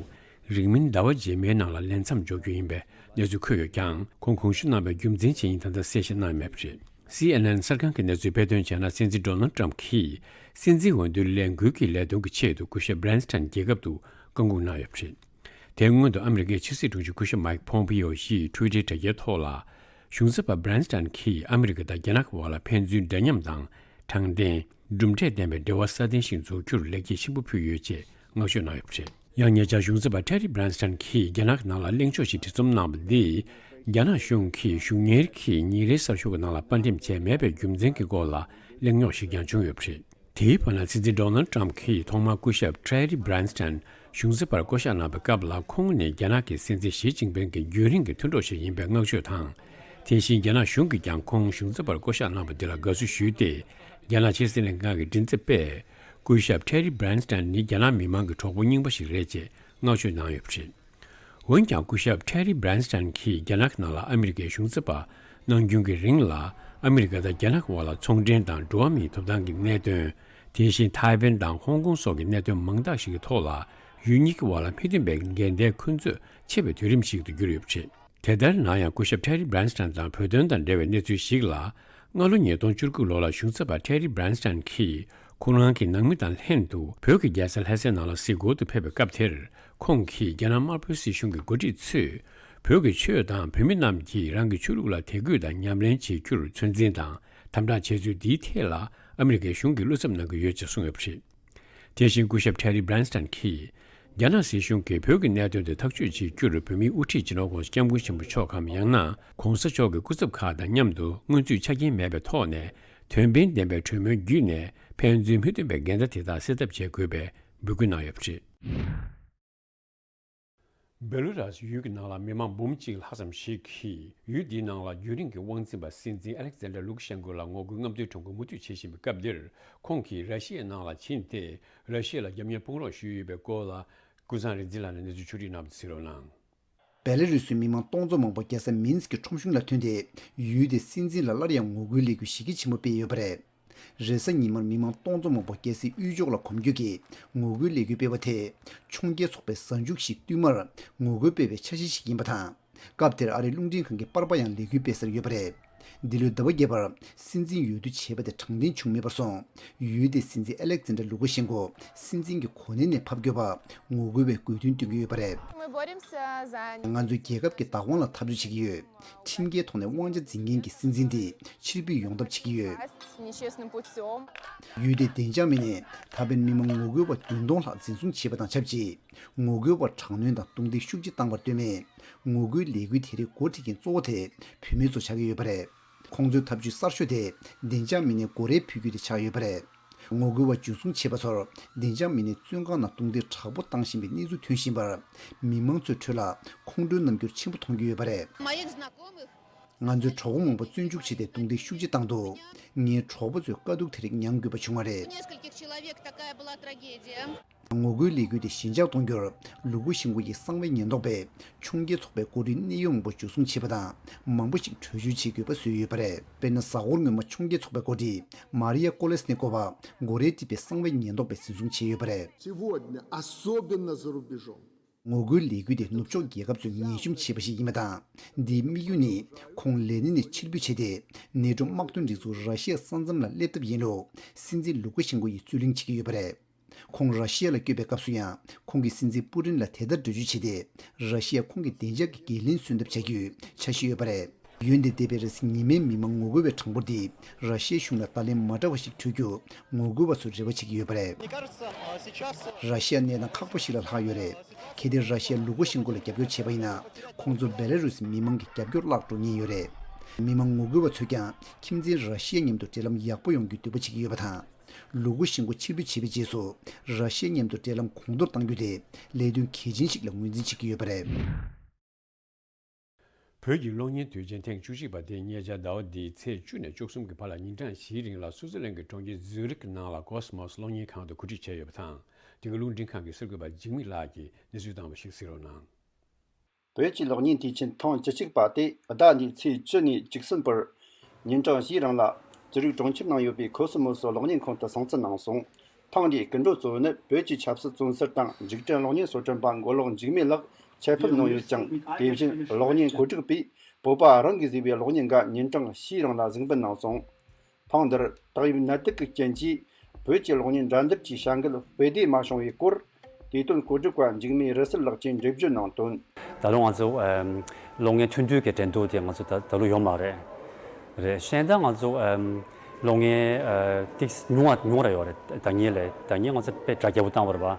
རིང་མིན་ཟླ་བ་རྗེས་མའི་ནང་ལ་ལས་མཚམས་འཇོག་རྒྱུ་ཡིན་པའི་གནས་ཚུལ་འཁོད་ཡོད་ཀྱང་། ཁོང་དགོངས་ཞུ་གནང་བའི་རྒྱུ་མཚན་ཇི་ཡིན་ད་ལྟ་གསལ་བཤད་གནང་མེད་པ་རེད། སི་ཨེན་ཨེན་གསར་ཁང་གི་གནས་ཚུལ་སྤེལ་དོན་བྱས་ན། སྲིད་འཛིན་ཌོ་ནལ་ཊམ་གྱིས་སྲིད་འཛིན་འོས་བསྡུའི་ལས་འགུལ་གྱི་ལས་དོན་གྱི་ཆེད་དུ་སྐུ་ཞབས་བྷེན་སི་ཊན་རྒྱལ་ཁབ་ཏུ་བཀའ་འགུག་གནང་ཡོད་པ་རེད། དེའི་སྔོན་དུ་ཨ་མི་རི་ཀའི་ཕྱི་སྲིད་དྲུང་ཆེ་སྐུ་ཞབས་མའིག་ཕོམ་པིའོ་ཡིས་ཊུའི་ཊར་དྲ་རྒྱའི་ཐོག་ལ། གཞུང་ཚབ་པ་བྷེན་སི་ཊན་གྱིས་ཨ་མི་རི་ཀ་དང་རྒྱ་ནག་གི་བར་ལ་ཕན་ཚུན་འདྲ་མཉམ་དང་དྲང་བདེན། གྲུབ་འབྲས་ལྡན་པའི་འབྲེལ་བ་སྲ་བརྟན་ཞིག་འཛུགས་རྒྱུར་ལེགས་སྐྱེས་ཆེན་པོ་ཕུལ་ཡོད་ཅེས་བསྔགས་བརྗོད་གནང་ཡོད་པ་རེད། ཡང་ཉེ་ཆར་གཞུང་ཚབ་པ་ཊེ་རི་བྷེན་སི་ཊན་གྱིས་རྒྱ་ནག་གི་ནང་ལ་གླེང་ཕྱོགས་ཤིག་འབྲི་རྩོམ་གནང་བ་འདིས། རྒྱ་ནག་གཞུང་གིས་གཞུང་གཉེར་གྱི་ཉིན་རེའི་གསར་ཤོག་གི་ནང་ལ་དཔར་འགྲེམས་བྱས་མེད་པའི་རྒྱུ་མཚན་གྱི་སྐོར་ལ་གླེང་རྙོག་ཞིག་ཀྱང་བྱུང་ཡོད་པ་རེད། དེའི་བར་ན། སྲིད་འཛིན་ཌོ་ནལ་ཊམ་གྱིས་ཐོག་མར་སྐུ་ཞབས་ཊེ་རི་བྷེན་སི་ཊན་གཞུང་ཚབ་པར་བསྐོ་གཞག་གནང་བའི་སྐབས་ལ། ཁོང་ནི་རྒྱ་ནག་གི་སྲིད་འཛིན་ཞི་ཅིན་ཕིང་གི་རྒྱུན་རིང་གི་མཐུན་གྲོགས་ཤིག་ཡིན་པའི་བསྔགས་བརྗོད་དང་། དེ་བཞིན་རྒྱ་ནག་གཞུང་གིས་ཀྱང་ཁོང་གཞུང་ཚབ་པར་བསྐོ་གཞག་གནང་བ་འདི་ལ་དགའ་བསུ་ཞུས་ཏེ། རྒྱ་ནག་ཕྱི་སྲིད་ལྷན་ཁང་གི་མགྲིན་ཚབ་པས། སྐུ་ཞབས་ཊེ་རི་བྷེན་སི་ཊན་ནི་རྒྱ་ནག་མི་མང་གི་གྲོགས་པོ་རྙིང་པ་ཞིག་རེད་ཅེས་བསྔགས་བརྗོད་གནང་ཡོད་པ་རེད། འོན་ཀྱང་། སྐུ་ཞབས་ཊེ་རི་བྷེན་སི་ཊན་གྱིས་རྒྱ་ནག་ནང་ལ་ཨ་མི་རི་ཀའི་གཞུང་ཚབ་པ་གནང་རྒྱུན་གྱི་རིང་ལ། ཨ་མི་རི་ཀ་དང་རྒྱ་ནག་དབར་ལ་ཚོང་འབྲེལ་དང་འགྲོ་བ་མིའི་ཐོབ་ཐང་གི་གནད་དོན། དེ་བཞིན་ཐའེ་ཝན་དང་ཧོང་ཀོང་སོགས་ཀྱི་གནད་དོན་མང་དག་ཞིག་གི་ཐོག་ལ། ཡུལ་གཉིས་ཀྱི་དབར་ལ་མི་མཐུན་པའི་འགལ་ཟླའི་འཁོན་རྩོད་ཆེ་བའི་དུས་རིམ་ཞིག་ཏུ་གྱུར་ཡོད་པ་རེད། དེ་ལྟར་ན་ཡང་སྐུ་ཞབས་Terry Branstad་དང་བོད་དོན་དང་འབྲེལ་བའི་གནས་ཚུལ་ཞིག་ལ། སྔ་ལོ་ཉིས་སྟོང་བཅུ་དགུ་ལོ་ལ་གཞུང་ཚབ་པ་Terry Branstad་གིས་ཁོ་རང་གི་ནང་མི་དང་ལྷན་དུ་བོད་ཀྱི་རྒྱལ་ས་ལྷ་སའི་ནང་ལ་གཟིགས་སྐོར་དུ་ཕེབས་པའི་སྐབས་དེར། ཁོང་གིས་རྒྱ་ནག་དམར་པོའི་སྲིད་གཞུང་གི་འགོ་ཁྲིད་ཚོས་བོད་ཀྱི་ཆོས་དང་བོད་མི་རྣམས་ཀྱིས་རང་གི་ཆོས་ལུགས་ལ་དད་གུས་དང་ཉམས་ལེན་བྱེད་རྒྱུར་ཚོད་འཛིན་དང་དམ་དྲག་བྱས་ཚུལ་འདིའི་ཐད་ལ་ཨ་མི་རི་ཀའི་གཞུང་གིས་བློ་འཚབ་གནང་གི་ཡོད་ཅེས་གསུངས་ཡོད་པ་རེད། དེ་བཞིན་སྐུ་ཞབས་Terry Branstad་གིས། རྒྱ་ནག་སྲིད་གཞུང་གིས་བོད་ཀྱི་གནད་དོན་དེ་ཐག་གཅོད་བྱེད་རྒྱུར་བོད་མིའི་དབུ་ཁྲིད་སྤྱི་ནོར་༧གོང་ས་༧སྐྱབས་མགོན་ཆེན་པོ་མཆོག་གམ། ཡང་ན་༧གོང་ས་མཆོག་གི་སྐུ་ཚབ་ཁག་དང་མཉམ་དུ་སྔོན་ཚུད་ཆ་རྐྱེན་མེད་པའི་ཐོག་ནས་དོན་ཕན་ལྡན་པའི་གྲོས་མོལ་བརྒྱུད་ནས་ཕན་ཚུན་མི་མཐུན་པའི་འགལ་ཟླ་དེ་དག་སེལ་ཐབས་བྱེད་དགོས་པའི་འབོད་སྐུལ་གནང་ཡོད་པ་རེད། བེ་ལུ་རཱས་ཡུལ་གྱི་ནང་ལ་མི་མང་འབུམ་གཅིག་ལྷག་ཙམ་ཞིག་གིས་ཡུལ་འདིའི་ནང་ལ་རྒྱུན་རིང་གི་དབང་འཛིན་པ་སྲིད་འཛིན་ཨ་ལེག་ཛན་ཌར་ལུ་ཀ་ཤན་ཀོ་ལ་ངོ་རྒོལ་རྔམ་སྟོན་ཁྲོམ་སྐོར་མུ་མཐུད་བྱེད་བཞིན་པའི་སྐབས་འདིར། ཁོང་གིས་ར་ཤི་ཡའི་ནང་ལ་ཕྱིན་ཏེ་ར་ཤི་ཡ་ལ་རྒྱབ་གཉེར་སྤོང་རོགས་ཞུས་ཡོད་པའི་སྐོར་ལ་ཀུན་བཟང་རིག་འཛིན་ལགས་ནས་གནས་ཚུལ་ཕྱོགས་སྒྲིག་གནང་བ་དེ་གཟིགས་རོགས་གནང་། བེ་ལ་རུས་སུའི་མི་མང་སྟོང་ཚོ་མང་པོ་རྒྱལ་ས་མིན་སི་ཀི་ཁྲོམ་གཞུང་ལ་ཐོན་ཏེ། ཡུལ་དེའི་སྲིད་འཛིན་ལ་སླར་ཡང་ངོ་རྒོལ་ལས་འགུལ་གཞི་རྒྱ་ཆེན་པོ་སྤེལ་ཡོད་པ་རེད། རེས་གཟའ་ཉི་མར་མི་མང་སྟོང་ཚོ་མང་པོ་རྒྱལ་སའི་དབུས་ཕྱོགས་ལ་གོམ་བགྲོད་ཀྱིས་ངོ་རྒོལ་ལས་འགུལ་སྤེལ་བ་དེ། ཕྱོགས་འགལ་ཚོགས་པའི་གཟའ་མཇུག་ཞིག་བསྟུད་མར་ངོ་རྒོལ་སྤེལ་བའི་འཆར་གཞི་ཞིག་ཡིན་པ་དང་། སྐབས་དེར་ཨ་རིའི་རླུང་འཕྲིན་ཁང་གི་པར་པ་ཡང་ལས་འགུལ་སྤེལ་སར་ཡོད་པ་རེད། འདི་ལོའི་ཟླ་བ་བརྒྱད་པར་སྲིད་འཛིན་འོས་བསྡུ་བྱས་པ་དེ་དྲང་བདེན་བྱུང་མེད་པར་སོང་། ཡུལ་དེའི་སྲིད་འཛིན་ཨ་ལེག་ཛན་ཌར་ལུ་ཀ་ཤན་ཀོ་སྲིད་འཛིན་གྱི་གོ་གནས་ནས་ཕབ་དགོས་པར་ངོ་རྒོལ་བའི་དགོས་འདུན་བཏོན་གྱི་ཡོད་པ་རེད། Мы боремся за ང་ཚོས་རྒྱལ་ཁབ་ཀྱི་བདག་དབང་ལ་འཐབ་རྩོད་བྱེད་ཀྱི་ཡོད། ཁྲིམས་འགལ་ཐོག་ནས་དབང་ཆ་འཛིན་མཁན་གྱི་སྲིད་འཛིན་དེ་ཕྱིར་འབུད་ཡོང་ཐབས་བྱེད་ཀྱི་ཡོད། власть нечестным путём. ཡུལ་དེའི་བདེ་འཇགས་མི་སྣས་ད་ཕན་མི་མང་ངོ་རྒོལ་བ་བདུན་སྟོང་ལྷག་འཛིན་བཟུང་བྱས་པ་དང་ཆབས་ཅིག་ངོ་རྒོལ་བར་དྲག་གནོན་དང་རྡུང་རྡེག་ཤུགས་ཆེ་བཏང་བར་ལྟོས་མེད། ངོ་རྒོལ་ལས་འགུལ་དེ་རིགས་འགོ་ཁྲིད་མཁན་གཙོ་བོ་དེ་བུད་མེད་ཚོ་ཆགས་ཀྱི་ཡོད་པ་རེད། ཁོང་ཚོའི་ཐབས་ཇུས་གསར་ཤོས་དེ་བདེ་འཇགས་མི་སྣས་སྒོ་རས་ཕུད་རྒྱུ་དེ་ཆགས་ཡོད་པ་རེད། ངོ་རྒོལ་བ་འཇུ་བཟུང་བྱས་པ་ཚོར་བདེ་འཇགས་མི་སྣས་བཙོན་ཁང་ནང་རྡུང་རྡེག་དྲག་པོ་བཏང་བཞིན་པའི་གནས་ཚུལ་ཐོན་བཞིན་པར། མི་མང་ཚོའི་ཁྲོད་ལ་ཁོང་ཁྲོའི་རྣམ་འགྱུར་ཆེན་པོ་མཐོང་གི་ཡོད་པ་རེད། Моих знакомых ང་ཚོའི་གྲོགས་པོ་མང་པོ་བཙོན་འཇུག་བྱས་ཏེ་རྡུང་རྡེག་ཤུགས་ཆེ་བཏང་འདུག་ངའི་གྲོགས་པོ་ཚོས་དཀའ་སྡུག་དེ་རིགས་མྱང་དགོས་པ་བྱུང་བ་རེད། Нескольких человек такая была трагедия. ངོ་རྒོལ་ལས་འགུལ་དེ་ཞི་འཇགས་གཏོང་རྒྱུར་ལུ་ཀུ་ཤིན་ཀོ་ཡི་གསང་བའི་ཉེན་རྟོག་པས་ཕྱོགས་འགལ་ཚོགས་པའི་འགོ་ཁྲིད་གནད་ཡོད་མང་པོ་འཇུ་བཟུང་བྱས་པ་དང་མང་པོ་ཞིག་བྲོས་བྱོལ་བྱེད་དགོས་པ་བཟོས་ཡོད་པ་རེད། དཔེར་ན། གཟའ་འཁོར་སྔོན་མ་ཕྱོགས་འགལ་ཚོགས་པའི་འགོ་ཁྲིད་མཱ་རི་ཡ་ཀོ་ལེས་ནི་ཀོ་བ་སྒོ་རས་བརྒྱབ་པའི་གསང་བའི་ཉེན་རྟོག་པས་འཛིན་བཟུང་བྱས་ཡོད་པ་རེད། Сегодня, особенно за рубежом. ངོ་རྒོལ་ལས་འགུལ་དེ་ནུབ་ཕྱོགས་རྒྱལ་ཁབ་ཚོས་ངན་ཤུམ་བྱས་པ་ཞིག་ཡིན་པ་དང་། འདིའི་དམིགས་ཡུལ་ནི་ཁོང་ལས་གནས་ནས་ཕྱིར་འབུད་བྱས་ཏེ། ནེ་ཏྲོ་དམག་དོན་སྒྲིག་འཛུགས་ར་ཤི་ཡའི་ས་མཚམས་ལ་སླེབས་ཐབས་ཡིན་ལུགས་སྲིད་འཛིན་ལུ་ཀུ་ཤིན་ཀོ་ཡིས་རྩོད་གླེང་བྱེད་ཀྱི་ཡོད་པ་རེད། ཁོང་ར་ཤི་ཡ་ལ་བསྐྱོད་པའི་སྐབས་སུ་ཡང་ཁོང་གིས་སྲིད་འཛིན་པུ་ཏིན་ལ་དེ་ལྟར་འགྲེལ་བརྗོད་བྱས་ཏེ། ར་ཤི་ཡ་ཁོང་གི་བདེ་འཇགས་ཀྱི་འགན་ལེན་སོན་ཐབས་བྱ་རྒྱུའི་འཆར་གཞི་ཡོད་པ་རེད། ཡུལ་འདིར་འདས་པའི་རེས་གཟའ་ཉི་མའི་མི་མང་ངོ་རྒོལ་བའི་གྲངས་འབོར་འདི་ར་ཤི་ཡའི་གཞུང་ལ་བརྡ་ལན་མ་འདྲ་བ་ཞིག་འཕྲོད་རྒྱུ་ངོ་རྒོལ་བ་ཚོས་རེ་བ་བྱེད་ཀྱི་ཡོད་པ་རེད། Мне кажется, а, сейчас, а, ར་ཤི་ཡ་གནས་སྟངས་ཁག་པོ་ཞིག་ལ་ལྷག་ཡོད་རེད། གལ་ཏེ་ར་ཤི་ཡ་ལུ་ཀུ་ཤིན་ཀོ་ལ་རྒྱབ་སྐྱོར་བྱས་པ་ཡིན་ན། ཁོང་ཚོ་བེ་ལ་རུས་མི་མང་གི་རྒྱབ་སྐྱོར་བརླག་འགྲོ་ཉེན་ཡོད་རེད། མི་མང་ངོ་རྒོལ་བ་ཚོས་ཀྱང་ཁྱིམ་མཚེས་ར་ཤི་ཡ་མཉམ་དུ་འབྲེལ་ལམ་ཡག་པོ་ཡོང་རྒྱུའི་འདོད་པ་བྱེད་ཀྱི་ཡོད་པ་དང་། ལུ་ཀུ་ཤིན་ཀོ་ཕྱིར་འབུད་བྱས་པའི་རྗེས་སུ་ར་ཤི་ཡ་མཉམ་དུ་འབྲེལ་ལམ་གོང་མཐོར་གཏང་རྒྱུ་དེ་ལས་དོན་གལ་ཆེན་ཞིག་ལ་ངོས་འཛིན་བྱེད་ཀྱི་ཡོད་པ་རེད། བོད་ཀྱི་གློག་བརྙན་དུས་ཆེན་ཐེངས་བཅུ་གཅིག་པ་དེ་ཉེ་ཆར་ཟླ་བ་འདིའི་ཚེས་བཅུ་ནས་བཅུ་གསུམ་གྱི་བར་ལ་ཉིན་གྲངས་བཞིའི་རིང་ལ་སུའུ་ཙི་ལན་གྱི་གྲོང་ཁྱེར་ཛུ་རིག་གི་ནང་ལ་ཀོ་སི་མོ་སི་གློག་བརྙན་ཁང་དུ་གོ་སྒྲིག་བྱས་ཡོད་པ་དང་། དེ་གའི་རླུང་འཕྲིན་ཁང་གི་གསར་འགོད་པ་འཇིགས་མེད་ལགས་ཀྱིས་གནས་ཚུལ་བཏང་བ་ཞིག་གཟིགས་རོགས་གནང་། བོད་ཀྱི་གློག་བརྙན་དུས་ཆེན་ཐེངས་བཅུ་གཅིག་པ་དེ་ཟླ་འདིའི་ཚེས་བཅུ་ནས་བཅུ་གསུམ་བར་ཉིན་གྲངས་བཞིའི་རིང་ལ་ཛུ་རིག་གྲོང་ཁྱེར་ནང་ཡོད་པའི་ཁོ་སི་མོ་སི་གློག་བརྙན་ཁང་དུ་སྲུང་བརྩི་གནང་སོང་། ཐེངས་འདིའི་སྐུ་མགྲོན་གཙོ་བོ་ནི་བོད་ཀྱི་ཆབ་སྲིད་བཙོན་ཟུར་དང་འཇིག་རྟེན་གློག་བརྙན་གསོ་སྐྱོང་པ་མགོ་ལོག་འཇིགས་མེད་ལགས་ཆེད་ཕེབས་གནང་ཡོད་ཅིང་། དེ་བཞིན་གློག་བརྙན་གོ་སྒྲིག་པས་བོད་པ་རང་གིས་བཟོས་པའི་གློག་བརྙན་འགའ་ཉིན་གྲངས་བཞིའི་རིང་ལ་གཟིགས་འབུལ་གནང་སོང་། ཐེངས་འདིར་ཏོག་དབྱིབས་ནད་དུག་གི་རྐྱེན་གྱིས་བོད་ཀྱི་གློག་བརྙན་འགྲན་བསྡུར་གྱི་བྱ་འགུལ་སྤེལ་བདེ་མ་བྱུང་བའི་སྐོར། དེ་དོན་གོ་སྒྲིག་པ་འཇིགས་མེད་རི་སུལ་ལགས་ཀྱིས་འགྲེལ་བརྗོད་གནང་དོན། ད་ལོ་ང་ཚོ་ཨམ་གློག་བརྙན་ཐུང་དུས་ཀྱི་འགྲན་བསྡུར་དེ་ང་ཚོ་ད་ད་ལོ་ཡོད་མ་རེད། རེད། གཞན་དག་ང་ཚོ་ཨམ་གློག་བརྙན་ཨ་ཏིག་ཉུང་བ་ཉུང་ར་ཡོད་རེད། ད་ཉིན་ལས་ད་ཉིན་ང་ཚོ་དཔེ་གྲ་རྒྱས་པོ་བཏང་བ་རེད་པ།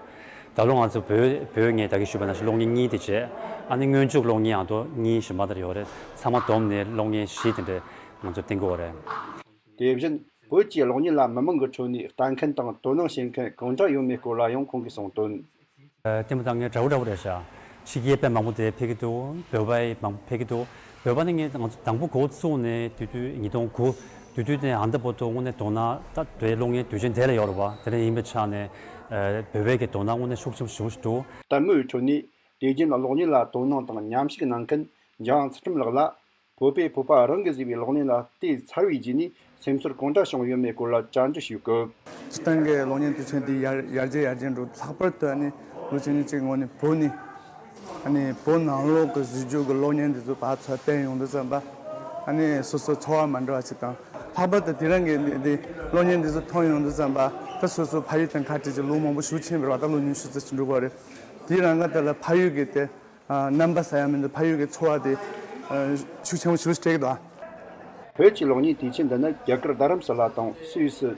ད་ལོ་ང་ཚོ་བོད་བོད་ངས་ད་གིན་ཞུས་པ་ནང་བཞིན་གློག་བརྙན་གཉིས་དེ་བྱས། ཨ་ནི་སྔོན་འཇུག་གློག་བརྙན་ཨ་མདོ་གཉིས་ཞིག་མ་ལྟར་ཡོད་རེད། ཚང་མ་བསྡོམས་ནས་གློག་བརྙན་བཞི་དེ་འདྲས་ང་ཚོ་བསྟན་གྱི་ཡོད་རེད། དེ་བཞིན་བོད་ཀྱི་གློག་བརྙན་ལ་མི་མང་གི་ཁྲོད་ནས་ལྟ་མཁན་དང་དོ་སྣང་བྱེད་མཁན་གང་འདྲ་ཡོད་མེད་སྐོར་ལ་ཡང་ཁོང་གིས་གསུངས་དོན། ཨ་བསྟན་པ་དང་ངས་འདྲ་བོ་འདྲ་བོ་རེད་ཤག་ཕྱི་རྒྱལ་དཔེ་མང་པོ་དེ་ཕེབས་ཀྱི་འདུག་བོད་པ་ཡི་མང་པོ་ཕེབས་ཀྱི་འདུག་བོད་པ་ནི་ངས་ང་ཚོ་དང་པོ་འགོ་བཙུགས་ནས་དུས་དུས་ཉིས་སྟོང་དགུ་དུས་དུས་དེ་ཨ་མདའ་བོ་ཏོ་དངོས་གནས་དོ་སྣང་ད་དེ་གློག་བརྙན་དུས་ཆེན་དེ་ལ་ཡོད་རེད་པ། དེ་འདྲ་ཡིན་པའི་ཆ་ནས་ཨ་བོད་པའི་གི་དོ་སྣང་དངོས་གནས་ཤུགས་ཆེན་པོ་ཞེ་པོ་ཞིག་འདུག་ལྟད་མོའི་ཁྲོད་ནས་དུས་རྒྱུན་གློག་བརྙན་ལ་དོ་སྣང་དང་མཉམ་ཞུགས་གནང་མཁན་འཇང་ཚུལ་ཁྲིམས་ལགས་ལ། བོད་པས་བོད་པ་རང་གིས་བཟོས་པའི་གློག་བརྙན་ལ་བལྟས་ཚར་བའི་རྗེས་ནས་སེམས་ཚོར་གང་འདྲ་བྱུང་ཡོད་མེད་སྐོར་ལ་བཅར་འདྲི་ཞུས་སྐབས། སྤྱིར་བཏང་གི་གློག་བརྙན་དུས་ཆེན་འདི་ཡར་ཡར་རྒྱས་ཡར་རྒྱས་འགྲོ། ལྷག་པར་དུ་ཨ་ནི་ལོ་བཅུ་གཉིས་ཅིག་སྔོན་ནས་བོད་ནས་ ཨ་ནི་བོད་ནང་ལོགས་ཀྱི་གཟིགས་རྒྱོད་ཀྱི་གློག་བརྙན་འདི་ཚོ་ཕར་ཚུར་བསྟན་ཡོང་དུས་ཙམ་པ། ཨ་ནི་སོ་སོ་ཚོར་བ་མ་འདྲ་བ་ཞིག་དང་། ལྷག་པར་དུ་དེ་རིང་གི་འདི་འདི་གློག་བརྙན་འདི་ཚོ་མཐོང་ཡོང་དུས་ཙམ་པ། ད་སོ་སོ་ཕ་ཡུལ་དང་ཁ་བྲལ་གྱི་ལོ་མང་པོ་ཞེ་ཅིག་ཕྱིན་པ་རེད་བ། ད་ལོ་ཉི་ཤུ་ཙམ་ཞིག་འགྲོ་གི་རེད། དེའི་རིང་ག་དེ་ལ་ཕ་ཡུལ་གྱི་དེ་རྣམ་པ་ཟེར་ཡ་མི་འདུག་ཕ་ཡུལ་གྱི་ཚོར་བ་དེ་ཤུགས་ཆེན་པོ་ཞེ་ཅིག་སྤྲད་ཀྱི་འདུག་བོད་ཀྱི་གློག་བརྙན་དུས་ཆེན་འདི་ནི་རྒྱ་གར་རྡ་རམ་ས་ལ་དང་སུད་སི།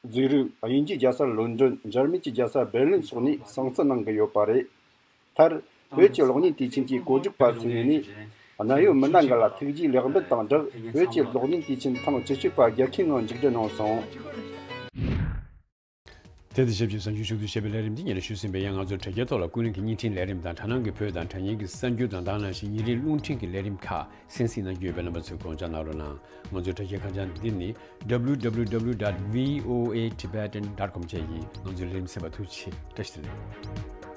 ཛུ་རིག་དབྱིན་ཇིའི་རྒྱལ་ས་ལོན་ཌོན། འཇར་མན་གྱི་རྒྱལ་ས་བྷེར་ལིན་སོགས་ནས་སྲུང་བརྩི་གནང་གི་ཡོད་པ་རེད། མཐར། བོད་ཀྱི་གློག་བརྙན་དུས་ཆེན་གྱི་གོ་སྒྲིག་པ་ཚོའི་ངོས་ནས། གནད་ཡོད་མི་སྣ་འགའ་ལ་ཐུགས་རྗེའི་ལེགས་འབུལ་དང་སྦྲགས། བོད་ཀྱི་གློག་བརྙན་དུས་ཆེན་ཐེངས་བཅུ་གཅིག་པ་རྒྱལ་ཁའི་ངང་མཇུག་སྒྲིལ་གནང་སོང་། དེ་དང་ཆབས་ཅིག་གསར་འགྱུར་ཕྱོགས་བསྡུས་ཞེས་པའི་ལས་རིམ་འདི་ཉན་ཞུས་ཟིན་པ་ཡིན། ང་ཚོའི་དྲ་རྒྱའི་ཐོག་ལ་ཀུན་གླེང་གི་བརྙན་འཕྲིན་ལས་རིམ་དང་། དྲ་ནང་གི་བོད་དང་དྲ་བརྙན་གྱི་གསར་འགྱུར་དང་། ད་ག་ནང་བཞིན་ཉིན་རེའི་རླུང་འཕྲིན་གྱི་ལས་རིམ་ཁག་གསན་གཟིགས་གནང་རྒྱུ་ཡོད་པས། རྣམ་པ་ཚོས་དགོངས་འཇགས་གནང་རོགས་གནང་། ང་ཚོའི་དྲ་རྒྱའི་ཁ་བྱང་འདི་ནི་www dot voatibetan dot com བཅས་ཡིན། ང་ཚོའི་ལས་རིམ་གསན་པར་ཐུགས་རྗེ་ཆེ། བཀྲ་ཤིས་བདེ་ལེགས།